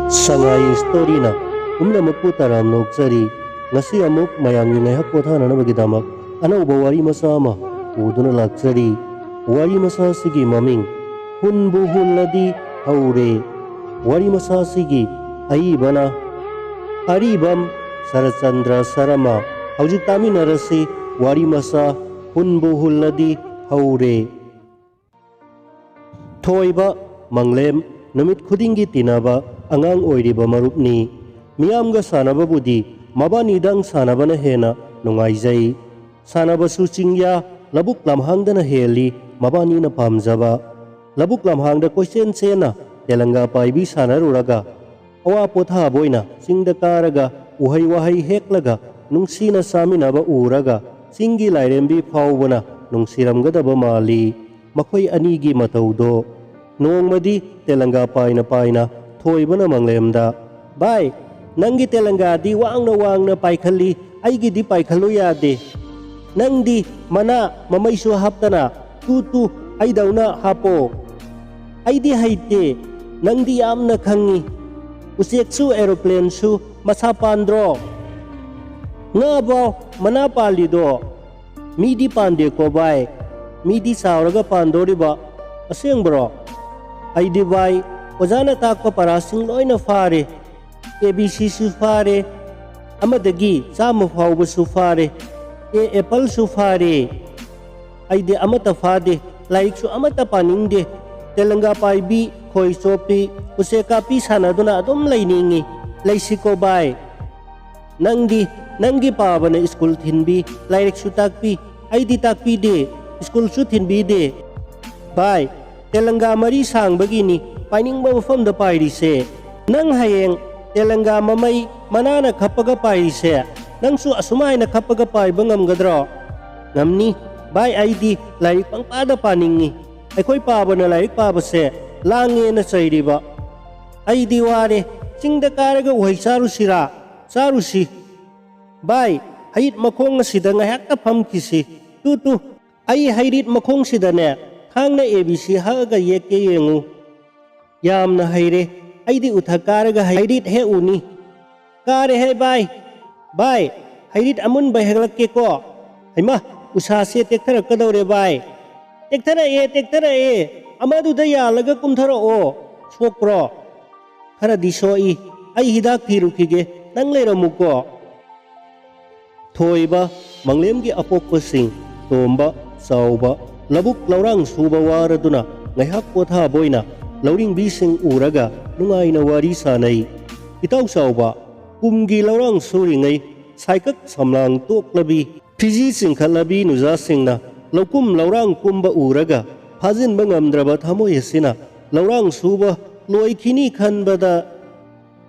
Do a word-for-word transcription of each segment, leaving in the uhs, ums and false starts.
ꯁꯉꯥꯏ ꯁ꯭ꯇꯣꯔꯤꯅ ꯄꯨꯝꯅꯃꯛꯄꯨ ꯇꯔꯥꯝꯅ ꯑꯣꯛꯆꯔꯤ꯫ ꯉꯁꯤ ꯑꯃꯨꯛ ꯃꯌꯥꯝꯒꯤ ꯉꯥꯏꯍꯥꯛ ꯄꯣꯊꯥꯅꯅꯕꯒꯤꯗꯃꯛ ꯑꯅꯧꯕ ꯋꯥꯔꯤ ꯃꯆꯥ ꯑꯃ ꯄꯨꯗꯨꯅ ꯂꯥꯛꯆꯔꯤ꯫ ꯋꯥꯔꯤ ꯃꯆꯥ ꯑꯁꯤꯒꯤ ꯃꯃꯤꯡ ꯍꯨꯟꯕꯨ ꯍꯨꯜꯂꯗꯤ ꯍꯧꯔꯦ꯫ ꯋꯥꯔꯤ ꯃꯆꯥ ꯑꯁꯤꯒꯤ ꯑꯏꯕꯅ ꯑꯔꯤꯕꯝ ꯁꯔꯠꯆꯟꯗ꯭ꯔ ꯁꯔꯃ꯫ ꯍꯧꯖꯤꯛ ꯇꯥꯃꯤꯟꯅꯔꯁꯤ ꯋꯥꯔꯤ ꯃꯆꯥ ꯍꯨꯟꯕꯨ ꯍꯨꯜꯂꯗꯤ ꯍꯧꯔꯦ꯫ ꯊꯣꯏꯕ, ꯃꯪꯂꯦꯝ, ꯅꯨꯃꯤꯠ ꯈꯨꯗꯤꯡꯒꯤ ꯇꯤꯟꯅꯕ ꯑꯉꯥꯡ ꯑꯣꯏꯔꯤꯕ ꯃꯔꯨꯞꯅꯤ꯫ ꯃꯤꯌꯥꯝꯒ ꯁꯥꯟꯅꯕꯕꯨꯗꯤ ꯃꯕꯥꯅꯤꯗꯪ ꯁꯥꯟꯅꯕꯅ ꯍꯦꯟꯅ ꯅꯨꯡꯉꯥꯏꯖꯩ꯫ ꯁꯥꯟꯅꯕꯁꯨ ꯆꯤꯡꯌꯥ, ꯂꯧꯕꯨꯛ ꯂꯝꯍꯥꯡꯗꯅ ꯍꯦꯜꯂꯤ ꯃꯕꯥꯅꯤꯅ ꯄꯥꯝꯖꯕ꯫ ꯂꯧꯕꯨꯛ ꯂꯝꯍꯥꯡꯗ ꯀꯣꯏꯆꯦꯟ ꯆꯦꯟꯅ ꯇꯦꯂꯪꯒꯥ ꯄꯥꯏꯕꯤ ꯁꯥꯟꯅꯔꯨꯔꯒ, ꯑꯋꯥ ꯄꯣꯊꯥꯕ ꯑꯣꯏꯅ ꯆꯤꯡꯗ ꯀꯥꯔꯒ ꯎꯍꯩ ꯋꯥꯍꯩ ꯍꯦꯛꯂꯒ ꯅꯨꯡꯁꯤꯅ ꯆꯥꯃꯤꯟꯅꯕ ꯎꯔꯒ ꯆꯤꯡꯒꯤ ꯂꯥꯏꯔꯦꯝꯕꯤ ꯐꯥꯎꯕꯅ ꯅꯨꯡꯁꯤꯔꯝꯒꯗꯕ ꯃꯥꯜꯂꯤ ꯃꯈꯣꯏ ꯑꯅꯤꯒꯤ ꯃꯇꯧꯗꯣ꯫ ꯅꯣꯡꯃꯗꯤ ꯇꯦꯂꯪꯒꯥ ꯄꯥꯏꯅ ꯄꯥꯏꯅ ꯊꯣꯏꯕꯅ ꯃꯪꯂꯦꯝꯗ, "ꯚꯥꯏ, ꯅꯪꯒꯤ ꯇꯦꯂꯪꯒꯥꯗꯤ ꯋꯥꯡꯅ ꯋꯥꯡꯅ ꯄꯥꯏꯈꯠꯂꯤ, ꯑꯩꯒꯤꯗꯤ ꯄꯥꯏꯈꯠꯂꯨ ꯌꯥꯗꯦ꯫ ꯅꯪꯗꯤ ꯃꯅꯥ ꯃꯃꯩꯁꯨ ꯍꯥꯞꯇꯅ ꯇꯨ ꯇꯨ ꯑꯩꯗꯧꯅ ꯍꯥꯞꯄꯣ꯫ ꯑꯩꯗꯤ ꯍꯩꯇꯦ, ꯅꯪꯗꯤ ꯌꯥꯝꯅ ꯈꯪꯉꯤ꯫ ꯎꯆꯦꯛꯁꯨ ꯑꯦꯔꯣꯄ꯭ꯂꯦꯟꯁꯨ ꯃꯁꯥ ꯄꯥꯟꯗ꯭ꯔꯣ? ꯉꯥꯕꯥꯎ ꯃꯅꯥ ꯄꯥꯜꯂꯤꯗꯣ꯫ ꯃꯤꯗꯤ ꯄꯥꯟꯗꯦꯀꯣ ꯚꯥꯏ, ꯃꯤꯗꯤ ꯆꯥꯎꯔꯒ ꯄꯥꯟꯗꯣꯔꯤꯕ꯫ ꯑꯁꯦꯡꯕ꯭ꯔꯣ? ꯑꯩꯗꯤ ꯚꯥꯏ, ꯑꯣꯖꯥꯅ ꯇꯥꯛꯄ ꯄꯔꯥꯁꯤꯡ ꯂꯣꯏꯅ ꯐꯥꯔꯦ꯫ ꯑꯦ ꯕꯤ ꯁꯤꯁꯨ ꯐꯥꯔꯦ, ꯑꯃꯗꯒꯤ ꯆꯥꯝꯃ ꯐꯥꯎꯕꯁꯨ ꯐꯥꯔꯦ꯫ ꯑꯦ ꯑꯦꯄꯜꯁꯨ ꯐꯥꯔꯦ꯫ ꯑꯩꯗꯤ ꯑꯃꯠꯇ ꯐꯥꯗꯦ, ꯂꯥꯏꯔꯤꯛꯁꯨ ꯑꯃꯠꯇ ꯄꯥꯅꯤꯡꯗꯦ꯫ ꯇꯦꯂꯪꯒꯥ ꯄꯥꯏꯕꯤ, ꯈꯣꯏ ꯆꯣꯞꯄꯤ, ꯎꯆꯦꯛ ꯀꯥꯞꯄꯤ ꯁꯥꯟꯅꯗꯨꯅ ꯑꯗꯨꯝ ꯂꯩꯅꯤꯡꯉꯤ꯫ ꯂꯩꯁꯤꯀꯣ ꯚꯥꯏ꯫ ꯅꯪꯗꯤ ꯅꯪꯒꯤ ꯄꯥꯕꯅ ꯁ꯭ꯀꯨꯜ ꯊꯤꯟꯕꯤ, ꯂꯥꯏꯔꯤꯛꯁꯨ ꯇꯥꯛꯄꯤ, ꯑꯩꯗꯤ ꯇꯥꯛꯄꯤꯗꯦ, ꯁ꯭ꯀꯨꯜꯁꯨ ꯊꯤꯟꯕꯤꯗꯦ꯫ ꯚꯥꯏ, ꯇꯦꯂꯪꯒꯥ ꯃꯔꯤ ꯁꯥꯡꯕꯒꯤꯅꯤ ꯄꯥꯏꯅꯤꯡꯕ ꯃꯐꯝꯗ ꯄꯥꯏꯔꯤꯁꯦ꯫ ꯅꯪ ꯍꯌꯦꯡ ꯇꯦꯂꯪꯒꯥ ꯃꯃꯩ ꯃꯅꯥꯅ ꯈꯞꯄꯒ ꯄꯥꯏꯔꯤꯁꯦ, ꯅꯪꯁꯨ ꯑꯁꯨꯃꯥꯏꯅ ꯈꯞꯄꯒ ꯄꯥꯏꯕ ꯉꯝꯒꯗ꯭ꯔꯣ? ꯉꯝꯅꯤ꯫ ꯚꯥꯏ, ꯑꯩꯗꯤ ꯂꯥꯏꯔꯤꯛ ꯄꯪꯄꯥꯗ ꯄꯥꯅꯤꯡꯉꯤ꯫ ꯑꯩꯈꯣꯏ ꯄꯥꯕꯅ ꯂꯥꯏꯔꯤꯛ ꯄꯥꯕꯁꯦ ꯂꯥꯡꯉꯦꯅ ꯆꯩꯔꯤꯕ꯫ ꯑꯩꯗꯤ ꯋꯥꯔꯦ꯫ ꯆꯤꯡꯗ ꯀꯥꯔꯒ ꯎꯍꯩ ꯆꯥꯔꯨꯁꯤꯔꯥ? ꯆꯥꯔꯨꯁꯤ꯫ ꯚꯥꯏ, ꯍꯩꯔꯤꯠ ꯃꯈꯣꯡ ꯑꯁꯤꯗ ꯉꯥꯏꯍꯥꯛꯇ ꯐꯝꯈꯤꯁꯤ꯫ ꯇꯨ, ꯇꯨ, ꯑꯩ ꯍꯩꯔꯤꯠ ꯃꯈꯣꯡꯁꯤꯗꯅꯦ ꯊꯥꯡꯅ ꯑꯦ ꯕꯤ ꯁꯤ ꯍꯛꯑꯒ ꯌꯦꯛꯀꯦ ꯌꯦꯡꯉꯨ꯫ ꯌꯥꯝꯅ ꯍꯩꯔꯦ꯫ ꯑꯩꯗꯤ ꯎꯊꯛ ꯀꯥꯔꯒ ꯍꯩꯔꯤꯠ ꯍꯦꯛ ꯎꯅꯤ꯫ ꯀꯥꯔꯦꯍꯦ ꯚꯥꯏ꯫ ꯚꯥꯏ, ꯍꯩꯔꯤꯠ ꯑꯃꯨꯟꯕ ꯍꯦꯛꯂꯛꯀꯦꯀꯣ꯫ ꯍꯩꯃꯥ, ꯎꯁꯥꯁꯦ ꯇꯦꯛꯊꯔꯛꯀꯗꯧꯔꯦ ꯚꯥꯏ꯫ ꯇꯦꯛꯊꯔꯛꯑꯦ, ꯇꯦꯛꯊꯔꯛꯑꯦ꯫ ꯑꯃꯗꯨꯗ ꯌꯥꯜꯂꯒ ꯀꯨꯝꯊꯔꯛꯑꯣ꯫ ꯁꯣꯛꯄ꯭ꯔꯣ? ꯈꯔꯗꯤ ꯁꯣꯛꯏ꯫ ꯑꯩ ꯍꯤꯗꯥꯛ ꯊꯤꯔꯨꯈꯤꯒꯦ꯫ ꯅꯪ ꯂꯩꯔꯝꯃꯨꯀꯣ꯫ ꯊꯣꯏꯕ, ꯃꯪꯂꯦꯝꯒꯤ ꯑꯄꯣꯛꯄꯁꯤꯡ, ꯇꯣꯝꯕ, ꯆꯥꯎꯕ, ꯂꯧꯕꯨꯛ ꯂꯧꯔꯥꯡ ꯁꯨꯕ ꯋꯥꯔꯗꯨꯅ ꯉꯥꯏꯍꯥꯛ ꯄꯣꯊꯥꯕ ꯑꯣꯏꯅ ꯂꯧꯔꯤꯡꯕꯤꯁꯤꯡ ꯎꯔꯒ ꯅꯨꯡꯉꯥꯏꯅ ꯋꯥꯔꯤ ꯁꯥꯅꯩ꯫ ꯏꯇꯥꯎ ꯆꯥꯎꯕ, ꯀꯨꯝꯒꯤ ꯂꯧꯔꯥꯡ ꯁꯨꯔꯤꯉꯩ ꯁꯥꯏꯀꯛ ꯁꯝꯂꯥꯡ ꯇꯣꯛꯂꯕꯤ, ꯐꯤꯖꯤ ꯆꯤꯡꯈꯠꯂꯕꯤ ꯅꯨꯖꯥꯁꯤꯡꯅ ꯂꯧꯀꯨꯝ ꯂꯧꯔꯥꯡ ꯀꯨꯝꯕ ꯎꯔꯒ ꯐꯥꯖꯤꯟꯕ ꯉꯝꯗ꯭ꯔꯕ ꯊꯃꯣꯏ ꯑꯁꯤꯅ ꯂꯧꯔꯥꯡ ꯁꯨꯕ ꯂꯣꯏꯈꯤꯅꯤ ꯈꯟꯕꯗ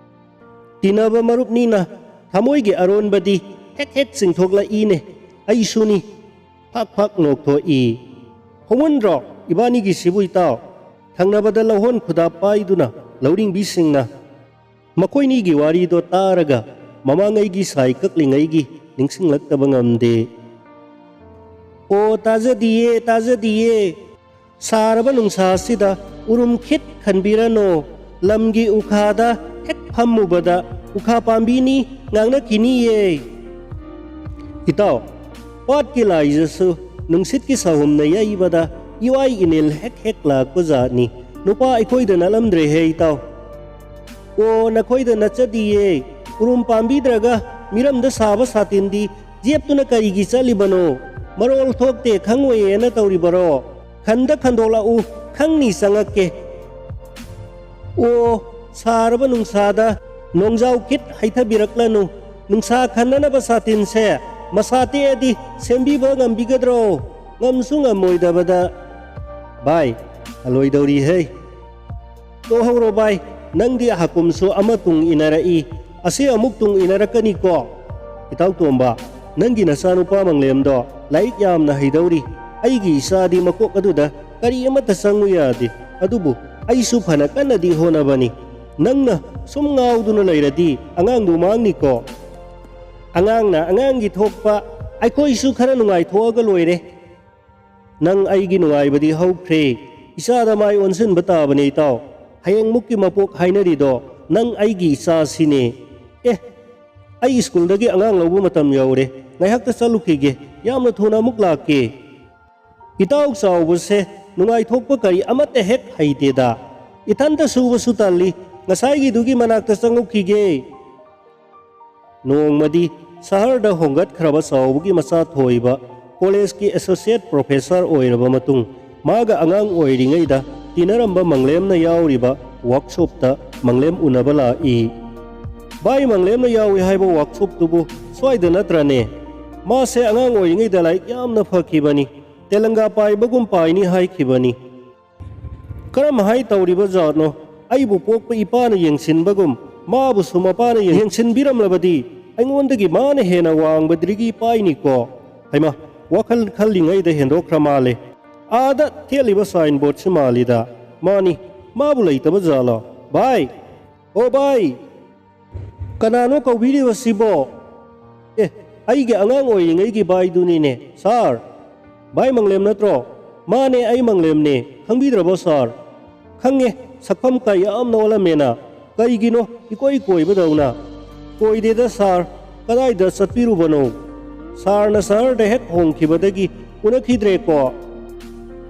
ꯇꯤꯟꯅꯕ ꯃꯔꯨꯞꯅꯤꯅ ꯊꯃꯣꯏꯒꯤ ꯑꯔꯣꯟꯕꯗꯤ ꯍꯦꯛ ꯍꯦꯛ ꯆꯤꯡꯊꯣꯛꯂꯛꯏꯅꯦ꯫ ꯑꯩꯁꯨꯅꯤ꯫ ꯐꯥꯛ ꯐꯥꯛ ꯅꯣꯛꯊꯣꯛꯏ꯫ ꯍꯧꯃꯟꯗ꯭ꯔꯣ ꯏꯕꯥꯅꯤꯒꯤꯁꯤꯕꯨ ꯏꯇꯥꯎ? ꯊꯪꯅꯕꯗ ꯂꯧꯍꯣꯟ ꯈꯨꯗꯥꯞ ꯄꯥꯏꯗꯨꯅ ꯂꯧꯔꯤꯡꯕꯤꯁꯤꯡꯅ ꯃꯈꯣꯏꯅꯤꯒꯤ ꯋꯥꯔꯤꯗꯣ ꯇꯥꯔꯒ ꯃꯃꯥꯡꯉꯩꯒꯤ ꯁꯥꯏ ꯀꯛꯂꯤꯉꯩꯒꯤ ꯅꯤꯡꯁꯤꯡꯂꯛꯇꯕ ꯉꯝꯗꯦ꯫ ꯑꯣ, ꯇꯥꯖꯗꯤꯌꯦ, ꯇꯥꯖꯗꯤꯌꯦ꯫ ꯁꯥꯔꯕ ꯅꯨꯡꯁꯥ ꯑꯁꯤꯗ ꯎꯔꯨꯝ ꯈꯤꯠ ꯈꯟꯕꯤꯔꯅꯨ꯫ ꯂꯝꯒꯤ ꯎꯈꯥꯗ ꯍꯦꯛ ꯐꯝꯃꯨꯕꯗ ꯎꯈꯥ ꯄꯥꯝꯕꯤꯅꯤ ꯉꯥꯡꯅꯈꯤꯅꯤꯌꯦ꯫ ꯏꯇꯥꯎ, ꯄꯥꯠꯀꯤ ꯂꯥꯏꯖꯁꯨ ꯅꯨꯡꯁꯤꯠꯀꯤ ꯁꯥꯍꯨꯝꯅ ꯌꯩꯕꯗ ꯏꯋꯥꯏ ꯏꯅꯤꯜ ꯍꯦꯛ ꯍꯦꯛ ꯂꯥꯛꯄ ꯖꯥꯠꯅꯤ꯫ ꯅꯨꯄꯥ ꯑꯩꯈꯣꯏꯗ ꯅꯠꯂꯝꯗ꯭ꯔꯦꯍꯦ ꯏꯇꯥꯎ꯫ ꯑꯣ, ꯅꯈꯣꯏꯗ ꯅꯠꯆꯗꯤꯌꯦ꯫ ꯎꯔꯨꯝ ꯄꯥꯝꯕꯤꯗ꯭ꯔꯒ ꯃꯤꯔꯝꯗ ꯁꯥꯕ ꯁꯥꯇꯤꯟꯗꯤ ꯖꯦꯞꯇꯨꯅ ꯀꯔꯤꯒꯤ ꯆꯠꯂꯤꯕꯅꯣ? ꯃꯔꯣꯜ ꯊꯣꯛꯇꯦ ꯈꯪꯉꯣꯏꯌꯦꯅ ꯇꯧꯔꯤꯕꯔꯣ? ꯈꯟꯗ ꯈꯟꯗꯣꯛꯂꯛꯎ, ꯈꯪꯅꯤ ꯆꯪꯉꯛꯀꯦ꯫ ꯑꯣ, ꯁꯥꯔꯕ ꯅꯨꯡꯁꯥꯗ ꯅꯣꯡꯖꯥꯎ ꯈꯤꯠ ꯍꯩꯊꯕꯤꯔꯛꯂꯅꯨ꯫ ꯅꯨꯡꯁꯥ ꯈꯟꯅꯅꯕ ꯁꯥꯇꯤꯟꯁꯦ ꯃꯁꯥ ꯇꯦꯛꯑꯗꯤ ꯁꯦꯝꯕꯤꯕ ꯉꯝꯕꯤꯒꯗ꯭ꯔꯣ? ꯉꯝꯁꯨ ꯉꯝꯃꯣꯏꯗꯕꯗ꯫ ꯚꯥꯏ, ꯍꯜꯂꯣꯏꯗꯧꯔꯤꯍꯦ꯫ ꯇꯣꯛꯍꯧꯔꯣ ꯚꯥꯏ, ꯅꯪꯗꯤ ꯍꯥꯀꯨꯝꯁꯨ ꯑꯃ ꯇꯨꯡ ꯏꯟꯅꯔꯛꯏ, ꯑꯁꯤ ꯑꯃꯨꯛ ꯇꯨꯡ ꯏꯟꯅꯔꯛꯀꯅꯤꯀꯣ꯫ ꯏꯇꯥꯎ ꯇꯣꯝꯕ, ꯅꯪꯒꯤ ꯅꯆꯥꯅꯨꯄꯥ ꯃꯪꯂꯦꯝꯗꯣ ꯂꯥꯏꯔꯤꯛ ꯌꯥꯝꯅ ꯍꯩꯗꯧꯔꯤ꯫ ꯑꯩꯒꯤ ꯏꯆꯥꯗꯤ ꯃꯀꯣꯛ ꯑꯗꯨꯗ ꯀꯔꯤ ꯑꯃꯠꯇ ꯆꯪꯉꯨ ꯌꯥꯗꯦ꯫ ꯑꯗꯨꯕꯨ ꯑꯩꯁꯨ ꯐꯅ ꯀꯟꯅꯗꯤ ꯍꯣꯠꯅꯕꯅꯤ꯫ ꯅꯪꯅ ꯁꯨꯝ ꯉꯥꯎꯗꯨꯅ ꯂꯩꯔꯗꯤ ꯑꯉꯥꯡꯗꯨ ꯃꯥꯡꯅꯤꯀꯣ꯫ ꯑꯉꯥꯡꯅ ꯑꯉꯥꯡꯒꯤ ꯊꯣꯛꯄ, ꯑꯩꯈꯣꯏꯁꯨ ꯈꯔ ꯅꯨꯡꯉꯥꯏꯊꯣꯛꯑꯒ ꯂꯣꯏꯔꯦ꯫ ꯅꯪ ꯑꯩꯒꯤ ꯅꯨꯡꯉꯥꯏꯕꯗꯤ ꯍꯧꯈ꯭ꯔꯦ꯫ ꯏꯆꯥꯗ ꯃꯥꯏ ꯑꯣꯟꯁꯤꯟꯕ ꯇꯥꯕꯅꯦ, ꯏꯇꯥꯎ꯫ ꯍꯌꯦꯡꯃꯨꯛꯀꯤ ꯃꯄꯣꯛ ꯍꯥꯏꯅꯔꯤꯗꯣ ꯅꯪ ꯑꯩꯒꯤ ꯏꯆꯥꯁꯤꯅꯦ꯫ ꯑꯦ, ꯑꯩ ꯁ꯭ꯀꯨꯜꯗꯒꯤ ꯑꯉꯥꯡ ꯂꯧꯕ ꯃꯇꯝ ꯌꯧꯔꯦ꯫ ꯉꯥꯏꯍꯥꯛꯇ ꯆꯠꯂꯨꯈꯤꯒꯦ꯫ ꯌꯥꯝꯅ ꯊꯨꯅ ꯑꯃꯨꯛ ꯂꯥꯛꯀꯦ꯫ ꯏꯇꯥꯎ ꯆꯥꯎꯕꯁꯦ ꯅꯨꯡꯉꯥꯏꯊꯣꯛꯄ ꯀꯔꯤ ꯑꯃꯠꯇ ꯍꯦꯛ ꯍꯩꯇꯦꯗ꯫ ꯏꯊꯟꯇ ꯁꯨꯕꯁꯨ ꯇꯜꯂꯤ꯫ ꯉꯁꯥꯏꯒꯤꯗꯨꯒꯤ ꯃꯅꯥꯛꯇ ꯆꯪꯉꯨꯈꯤꯒꯦ꯫ ꯅꯣꯡꯃꯗꯤ ꯁꯍꯔꯗ ꯍꯣꯡꯒꯠꯈ꯭ꯔꯕ ꯆꯥꯎꯕꯒꯤ ꯃꯆꯥ ꯊꯣꯏꯕ ꯀꯣꯂꯦꯖꯀꯤ ꯑꯦꯁꯣꯁꯤꯌꯦꯠ ꯄ꯭ꯔꯣꯐꯦꯁꯔ ꯑꯣꯏꯔꯕ ꯃꯇꯨꯡ, ꯃꯥꯒ ꯑꯉꯥꯡ ꯑꯣꯏꯔꯤꯉꯩꯗ ꯇꯤꯟꯅꯔꯝꯕ ꯃꯪꯂꯦꯝꯅ ꯌꯥꯎꯔꯤꯕ ꯋꯥꯛꯁꯣꯞꯇ ꯃꯪꯂꯦꯝ ꯎꯅꯕ ꯂꯥꯛꯏ꯫ "ꯚꯥꯏ, ꯃꯪꯂꯦꯝꯅ ꯌꯥꯎꯏ ꯍꯥꯏꯕ ꯋꯥꯛꯁꯣꯞꯇꯨꯕꯨ ꯁ꯭ꯋꯥꯏꯗ ꯅꯠꯇ꯭ꯔꯅꯦ? ꯃꯥꯁꯦ ꯑꯉꯥꯡ ꯑꯣꯏꯔꯤꯉꯩꯗ ꯂꯥꯏꯔꯤꯛ ꯌꯥꯝꯅ ꯐꯈꯤꯕꯅꯤ꯫ ꯇꯦꯂꯪꯒꯥ ꯄꯥꯏꯕꯒꯨꯝ ꯄꯥꯏꯅꯤ ꯍꯥꯏꯈꯤꯕꯅꯤ꯫ ꯀꯔꯝ ꯍꯥꯏ ꯇꯧꯔꯤꯕ ꯖꯥꯠꯅꯣ? ꯑꯩꯕꯨ ꯄꯣꯛꯄ ꯏꯄꯥꯅ ꯌꯦꯡꯁꯤꯟꯕꯒꯨꯝ ꯃꯥꯕꯨꯁꯨ ꯃꯄꯥꯅ ꯌꯦꯡꯁꯤꯟꯕꯤꯔꯝꯂꯕꯗꯤ ꯑꯩꯉꯣꯟꯗꯒꯤ ꯃꯥꯅ ꯍꯦꯟꯅ ꯋꯥꯡꯕ ꯗꯤꯒ꯭ꯔꯤ ꯄꯥꯏꯅꯤꯀꯣ?" ꯍꯩꯃꯥ, ꯋꯥꯈꯜ ꯈꯜꯂꯤꯉꯩꯗ ꯍꯦꯟꯗꯣꯛꯈ꯭ꯔ ꯃꯥꯜꯂꯦ꯫ ꯑꯥꯗ ꯊꯦꯠꯂꯤꯕ ꯁꯥꯏꯟꯕꯣꯔꯗꯁꯤ ꯃꯥꯜꯂꯤꯗ꯫ ꯃꯥꯅꯤ, ꯃꯥꯕꯨ ꯂꯩꯇꯕ ꯖꯥꯠꯂꯣ? "ꯚꯥꯏ! ꯑꯣ ꯚꯥꯏ!" "ꯀꯅꯥꯅꯣ ꯀꯧꯕꯤꯔꯤꯕꯁꯤꯕꯣ?" "ꯑꯦ, ꯑꯩꯒꯤ ꯑꯉꯥꯡ ꯑꯣꯏꯔꯤꯉꯩꯒꯤ ꯚꯥꯏꯗꯨꯅꯤꯅꯦ, ꯁꯥꯔ꯫ ꯚꯥꯏ ꯃꯪꯂꯦꯝ ꯅꯠꯇ꯭ꯔꯣ?" "ꯃꯥꯅꯦ, ꯑꯩ ꯃꯪꯂꯦꯝꯅꯦ꯫ ꯈꯪꯕꯤꯗ꯭ꯔꯕꯣ, ꯁꯥꯔ?" "ꯈꯪꯉꯦ, ꯁꯛꯐꯝ ꯀꯥꯏ ꯌꯥꯝꯅ ꯑꯣꯜꯂꯝꯃꯦꯅ꯫ ꯀꯔꯤꯒꯤꯅꯣ ꯏꯀꯣꯏ ꯀꯣꯏꯕꯗꯧꯅ?" "ꯀꯣꯏꯗꯦꯗ, ꯁꯥꯔ꯫ ꯀꯗꯥꯏꯗ ꯆꯠꯄꯤꯔꯨꯕꯅꯣ? ꯁꯥꯔꯅ ꯁꯍꯔꯗ ꯍꯦꯛ ꯍꯣꯡꯈꯤꯕꯗꯒꯤ ꯎꯅꯈꯤꯗ꯭ꯔꯦꯀꯣ?"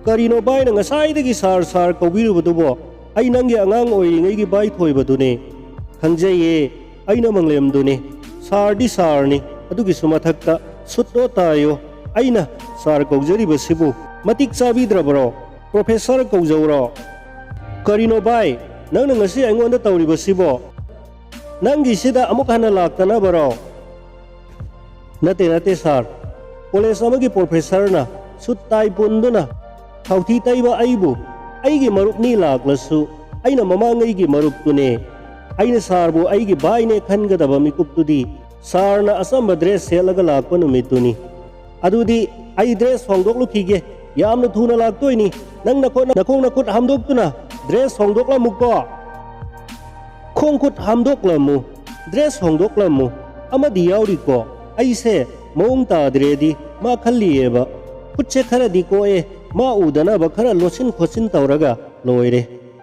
"ꯀꯔꯤꯅꯣ ꯚꯥꯏꯅ ꯉꯁꯥꯏꯗꯒꯤ ꯁꯥꯔ, ꯁꯥꯔ ꯀꯧꯕꯤꯔꯨꯕꯗꯨꯕꯣ? ꯑꯩ ꯅꯪꯒꯤ ꯑꯉꯥꯡ ꯑꯣꯏꯔꯤꯉꯩꯒꯤ ꯚꯥꯏ ꯊꯣꯏꯕꯗꯨꯅꯦ꯫" "ꯈꯪꯖꯩꯌꯦ, ꯑꯩꯅ ꯃꯪꯂꯦꯝꯗꯨꯅꯦ꯫ ꯁꯥꯔꯗꯤ ꯁꯥꯔꯅꯤ, ꯑꯗꯨꯒꯤꯁꯨ ꯃꯊꯛꯇ ꯁꯨꯠꯇꯣ ꯇꯥꯏꯌꯣ꯫ ꯑꯩꯅ ꯁꯥꯔ ꯀꯧꯖꯔꯤꯕꯁꯤꯕꯨ ꯃꯇꯤꯛ ꯆꯥꯕꯤꯗ꯭ꯔꯕ꯭ꯔꯣ? ꯄ꯭ꯔꯣꯐꯦꯁꯔ ꯀꯧꯖꯧꯔꯣ?" "ꯀꯔꯤꯅꯣ ꯚꯥꯏ, ꯅꯪꯅ ꯉꯁꯤ ꯑꯩꯉꯣꯟꯗ ꯇꯧꯔꯤꯕꯁꯤꯕꯣ? ꯅꯪꯒꯤꯁꯤꯗ ꯑꯃꯨꯛ ꯍꯟꯅ ꯂꯥꯛꯇꯅꯕꯔꯣ?" "ꯅꯠꯇꯦ, ꯅꯠꯇꯦ, ꯁꯥꯔ꯫ ꯀꯣꯂꯦꯖ ꯑꯃꯒꯤ ꯄ꯭ꯔꯣꯐꯦꯁꯔꯅ ꯁꯨꯠ ꯇꯥꯏ ꯄꯨꯟꯗꯨꯅ ꯊꯥꯎꯊꯤ ꯇꯩꯕ ꯑꯩꯕꯨ ꯑꯩꯒꯤ ꯃꯔꯨꯞꯅꯤ ꯂꯥꯛꯂꯁꯨ ꯑꯩꯅ ꯃꯃꯥꯡꯉꯩꯒꯤ ꯃꯔꯨꯞꯇꯨꯅꯦ꯫ ꯑꯩꯅ ꯁꯥꯔꯕꯨ ꯑꯩꯒꯤ ꯚꯥꯏꯅꯦ ꯈꯟꯒꯗꯕ ꯃꯤꯀꯨꯞꯇꯨꯗꯤ ꯁꯥꯔꯅ ꯑꯆꯝꯕ ꯗ꯭ꯔꯦꯁ ꯁꯦꯠꯂꯒ ꯂꯥꯛꯄ ꯅꯨꯃꯤꯠꯇꯨꯅꯤ꯫ ꯑꯗꯨꯗꯤ ꯑꯩ ꯗ꯭ꯔꯦꯁ ꯍꯣꯡꯗꯣꯛꯂꯨꯈꯤꯒꯦ꯫ ꯌꯥꯝꯅ ꯊꯨꯅ ꯂꯥꯛꯇꯣꯏꯅꯤ꯫ ꯅꯪ ꯅꯈꯣꯠ, ꯅꯈꯣꯡ ꯅꯈꯨꯠ ꯍꯥꯝꯗꯣꯛꯇꯨꯅ ꯗ꯭ꯔꯦꯁ ꯍꯣꯡꯗꯣꯛꯂꯝꯃꯨꯀꯣ꯫" "ꯈꯣꯡ ꯈꯨꯠ ꯍꯥꯝꯗꯣꯛꯂꯝꯃꯨ, ꯗ꯭ꯔꯦꯁ ꯍꯣꯡꯗꯣꯛꯂꯝꯃꯨ꯫ ꯑꯃꯗꯤ ꯌꯥꯎꯔꯤꯀꯣ, ꯑꯩꯁꯦ ꯃꯑꯣꯡ ꯇꯥꯗ꯭ꯔꯦꯗꯤ ꯃꯥ ꯈꯜꯂꯤꯑꯦꯕ꯫ ꯈꯨꯠꯁꯦ ꯈꯔꯗꯤ ꯀꯣꯛꯑꯦ, ꯃꯥ ꯎꯗꯅꯕ ꯈꯔ ꯂꯣꯠꯁꯤꯟ ꯈꯣꯠꯆꯤꯟ ꯇꯧꯔꯒ ꯂꯣꯏꯔꯦ꯫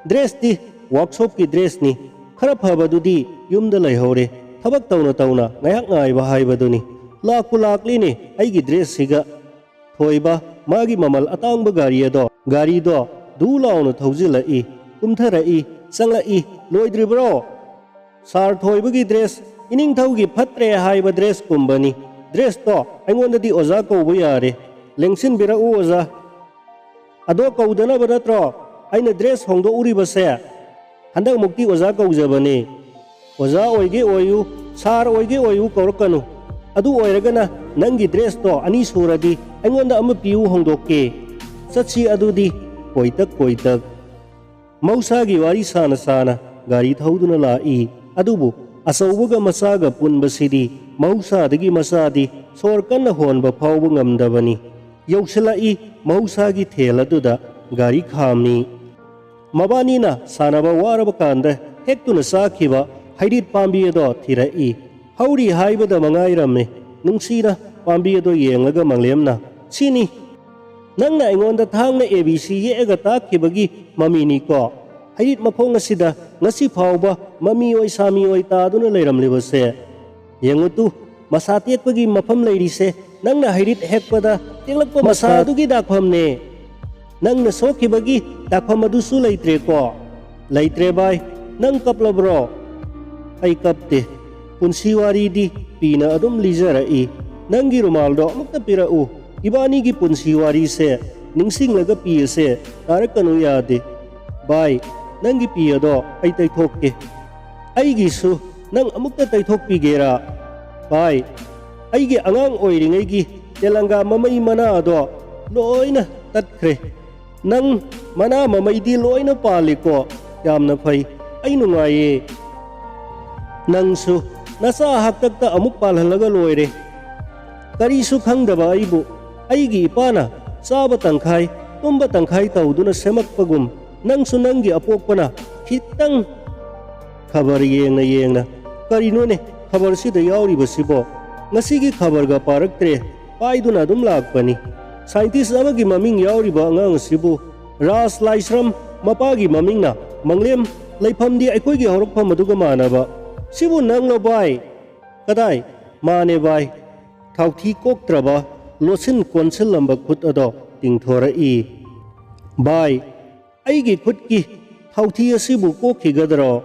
ꯗ꯭ꯔꯦꯁꯇꯤ ꯋꯥꯔꯛꯁꯣꯞꯀꯤ ꯗ꯭ꯔꯦꯁꯅꯤ꯫ ꯈꯔ ꯐꯕꯗꯨꯗꯤ ꯌꯨꯝꯗ ꯂꯩꯍꯧꯔꯦ꯫ ꯊꯕꯛ ꯇꯧꯅ ꯇꯧꯅ ꯉꯥꯏꯍꯥꯛ ꯉꯥꯏꯕ ꯍꯥꯏꯕꯗꯨꯅꯤ꯫ ꯂꯥꯛꯄꯨ ꯂꯥꯛꯂꯤꯅꯦ ꯑꯩꯒꯤ ꯗ꯭ꯔꯦꯁꯁꯤꯒ꯫ ꯊꯣꯏꯕ ꯃꯥꯒꯤ ꯃꯃꯜ ꯑꯇꯥꯡꯕ ꯒꯥꯔꯤ ꯑꯗꯣ, ꯒꯥꯔꯤꯗꯣ ꯗꯨ ꯂꯥꯎꯅ ꯊꯧꯖꯤꯜꯂꯛꯏ, ꯀꯨꯝꯊꯔꯛꯏ, ꯆꯪꯂꯛꯏ꯫ "ꯂꯣꯏꯗ꯭ꯔꯤꯕ꯭ꯔꯣ?" "ꯁꯥꯔ ꯊꯣꯏꯕꯒꯤ ꯗ꯭ꯔꯦꯁ ꯏꯅꯤꯡꯊꯧꯒꯤ ꯐꯠꯇ꯭ꯔꯦ ꯍꯥꯏꯕ ꯗ꯭ꯔꯦꯁꯀꯨꯝꯕꯅꯤ꯫ ꯗ꯭ꯔꯦꯁꯇꯣ ꯑꯩꯉꯣꯟꯗꯗꯤ ꯑꯣꯖꯥ ꯀꯧꯕ ꯌꯥꯔꯦ꯫ ꯂꯦꯡꯁꯤꯟꯕꯤꯔꯛꯎ ꯑꯣꯖꯥ꯫ ꯑꯗꯣ ꯀꯧꯗꯅꯕ ꯅꯠꯇ꯭ꯔꯣ ꯑꯩꯅ ꯗ꯭ꯔꯦꯁ ꯍꯣꯡꯗꯣꯛꯎꯔꯤꯕꯁꯦ? ꯍꯟꯗꯛꯃꯨꯛꯇꯤ ꯑꯣꯖꯥ ꯀꯧꯖꯕꯅꯦ꯫ ꯑꯣꯖꯥ ꯑꯣꯏꯒꯦ ꯑꯣꯏꯌꯨ, ꯁꯥꯔ ꯑꯣꯏꯒꯦ ꯑꯣꯏꯌꯨ ꯀꯧꯔꯛꯀꯅꯨ꯫ ꯑꯗꯨ ꯑꯣꯏꯔꯒꯅ ꯅꯪꯒꯤ ꯗ꯭ꯔꯦꯁꯇꯣ ꯑꯅꯤ ꯁꯨꯔꯗꯤ ꯑꯩꯉꯣꯟꯗ ꯑꯃ ꯄꯤꯌꯨ ꯍꯣꯡꯗꯣꯛꯀꯦ꯫ ꯆꯠꯁꯤ ꯑꯗꯨꯗꯤ ꯀꯣꯏꯇꯛ ꯀꯣꯏꯇꯛ"꯫ ꯃꯍꯧꯁꯥꯒꯤ ꯋꯥꯔꯤ ꯁꯥꯅ ꯁꯥꯅ ꯒꯥꯔꯤ ꯊꯧꯗꯨꯅ ꯂꯥꯛꯏ꯫ ꯑꯗꯨꯕꯨ ꯑꯆꯧꯕꯒ ꯃꯆꯥꯒ ꯄꯨꯟꯕꯁꯤꯗꯤ ꯃꯍꯧꯁꯥꯗꯒꯤ ꯃꯆꯥꯗꯤ ꯁꯣꯔ ꯀꯟꯅ ꯍꯣꯟꯕ ꯐꯥꯎꯕ ꯉꯝꯗꯕꯅꯤ꯫ ꯌꯧꯁꯤꯜꯂꯛꯏ ꯃꯍꯧꯁꯥꯒꯤ ꯊꯦꯜ ꯑꯗꯨꯗ ꯒꯥꯔꯤ ꯈꯥꯝꯃꯤ꯫ ꯃꯕꯥꯅꯤꯅ ꯁꯥꯟꯅꯕ ꯋꯥꯔꯕ ꯀꯥꯟꯗ ꯍꯦꯛꯇꯨꯅ ꯆꯥꯈꯤꯕ ꯍꯩꯔꯤꯠ ꯄꯥꯝꯕꯤ ꯑꯗꯣ ꯊꯤꯔꯛꯏ꯫ ꯍꯧꯔꯤ ꯍꯥꯏꯕꯗ ꯃꯉꯥꯏꯔꯝꯃꯤ꯫ ꯅꯨꯡꯁꯤꯅ ꯄꯥꯝꯕꯤ ꯑꯗꯣ ꯌꯦꯡꯂꯒ ꯃꯪꯂꯦꯝꯅ, "ꯁꯤꯅꯤ ꯅꯪꯅ ꯑꯩꯉꯣꯟꯗ ꯊꯥꯡꯅ ꯑꯦ ꯕꯤ ꯁꯤ ꯌꯦꯛꯑꯒ ꯇꯥꯛꯈꯤꯕꯒꯤ ꯃꯃꯤꯅꯤꯀꯣ꯫ ꯍꯩꯔꯤꯠ ꯃꯈꯣꯡ ꯑꯁꯤꯗ ꯉꯁꯤ ꯐꯥꯎꯕ ꯃꯃꯤ ꯑꯣꯏ ꯁꯥꯃꯤ ꯑꯣꯏ ꯇꯥꯗꯨꯅ ꯂꯩꯔꯝꯂꯤꯕꯁꯦ꯫ ꯌꯦꯡꯉꯨ ꯇꯨ, ꯃꯁꯥ ꯇꯦꯛꯄꯒꯤ ꯃꯐꯝ ꯂꯩꯔꯤꯁꯦ ꯅꯪꯅ ꯍꯩꯔꯤꯠ ꯍꯦꯛꯄꯗ ꯇꯦꯛꯂꯛꯄ ꯃꯁꯥ ꯑꯗꯨꯒꯤ ꯗꯥꯛꯐꯝꯅꯦ꯫ ꯅꯪꯅ ꯁꯣꯛꯈꯤꯕꯒꯤ ꯗꯥꯛꯐꯝ ꯑꯗꯨꯁꯨ ꯂꯩꯇ꯭ꯔꯦꯀꯣ?" "ꯂꯩꯇ꯭ꯔꯦ ꯚꯥꯏ꯫ ꯅꯪ ꯀꯞꯂꯕ꯭ꯔꯣ?" "ꯑꯩ ꯀꯞꯇꯦ꯫ ꯄꯨꯟꯁꯤ ꯋꯥꯔꯤꯗꯤ ꯄꯤꯅ ꯑꯗꯨꯝ ꯂꯤꯖꯔꯛꯏ꯫ ꯅꯪꯒꯤ ꯔꯨꯃꯥꯜꯗꯣ ꯑꯃꯨꯛꯇ ꯄꯤꯔꯛꯎ꯫ ꯏꯕꯥꯅꯤꯒꯤ ꯄꯨꯟꯁꯤ ꯋꯥꯔꯤꯁꯦ ꯅꯤꯡꯁꯤꯡꯂꯒ ꯄꯤ ꯑꯁꯦ ꯇꯥꯔꯛꯀꯅꯨ ꯌꯥꯗꯦ꯫ ꯚꯥꯏ, ꯅꯪꯒꯤ ꯄꯤ ꯑꯗꯣ ꯑꯩ ꯇꯩꯊꯣꯛꯀꯦ꯫ ꯑꯩꯒꯤꯁꯨ ꯅꯪ ꯑꯃꯨꯛꯇ ꯇꯩꯊꯣꯛꯄꯤꯒꯦꯔꯥ?" "ꯚꯥꯏ, ꯑꯩꯒꯤ ꯑꯉꯥꯡ ꯑꯣꯏꯔꯤꯉꯩꯒꯤ ꯇꯦꯂꯪꯒꯥ ꯃꯃꯩ ꯃꯅꯥ ꯑꯗꯣ ꯂꯣꯏꯅ ꯇꯠꯈ꯭ꯔꯦ꯫ ꯅꯪ ꯃꯅꯥ ꯃꯃꯩꯗꯤ ꯂꯣꯏꯅ ꯄꯥꯜꯂꯤꯀꯣ? ꯌꯥꯝꯅ ꯐꯩ꯫ ꯑꯩ ꯅꯨꯡꯉꯥꯏꯌꯦ꯫ ꯅꯪꯁꯨ ꯅꯆꯥ ꯍꯥꯛꯇꯛꯇ ꯑꯃꯨꯛ ꯄꯥꯜꯍꯜꯂꯒ ꯂꯣꯏꯔꯦ꯫ ꯀꯔꯤꯁꯨ ꯈꯪꯗꯕ ꯑꯩꯕꯨ ꯑꯩꯒꯤ ꯏꯄꯥꯅ ꯆꯥꯕ ꯇꯪꯈꯥꯏ, ꯇꯨꯝꯕ ꯇꯪꯈꯥꯏ ꯇꯧꯗꯨꯅ ꯁꯦꯝꯃꯛꯄꯒꯨꯝ, ꯅꯪꯁꯨ ꯅꯪꯒꯤ ꯑꯄꯣꯛꯄꯅ ꯈꯤꯇꯪ" ꯈꯕꯔ ꯌꯦꯡꯅ ꯌꯦꯡꯅ, "ꯀꯔꯤꯅꯣꯅꯦ ꯈꯕꯔꯁꯤꯗ ꯌꯥꯎꯔꯤꯕꯁꯤꯕꯣ? ꯉꯁꯤꯒꯤ ꯈꯕꯔꯒ ꯄꯥꯔꯛꯇ꯭ꯔꯦ, ꯄꯥꯏꯗꯨꯅ ꯑꯗꯨꯝ ꯂꯥꯛꯄꯅꯤ꯫ ꯁꯥꯏꯟꯇꯤꯁ ꯑꯃꯒꯤ ꯃꯃꯤꯡ ꯌꯥꯎꯔꯤꯕ ꯑꯉꯥꯡ ꯑꯁꯤꯕꯨ ꯔꯥꯖ ꯂꯥꯏꯁ꯭ꯔꯝ ꯃꯄꯥꯒꯤ ꯃꯃꯤꯡꯅ ꯃꯪꯂꯦꯝ, ꯂꯩꯐꯝꯗꯤ ꯑꯩꯈꯣꯏꯒꯤ ꯍꯧꯔꯛꯐꯝ ꯑꯗꯨꯒ ꯃꯥꯟꯅꯕ꯫ ꯁꯤꯕꯨ ꯅꯪꯂꯣ ꯚꯥꯏ? ꯀꯗꯥꯏ? ꯃꯥꯅꯦ ꯚꯥꯏ꯫ ꯊꯥꯎꯊꯤ ꯀꯣꯛꯇ꯭ꯔꯕ, ꯂꯣꯠꯁꯤꯟ ꯀꯣꯟꯁꯤꯜꯂꯝꯕ ꯈꯨꯠ ꯑꯗꯣ ꯇꯤꯡꯊꯣꯔꯛꯏ꯫ ꯚꯥꯏ, ꯑꯩꯒꯤ ꯈꯨꯠꯀꯤ ꯊꯥꯎꯊꯤ ꯑꯁꯤꯕꯨ ꯀꯣꯛꯈꯤꯒꯗ꯭ꯔꯣ?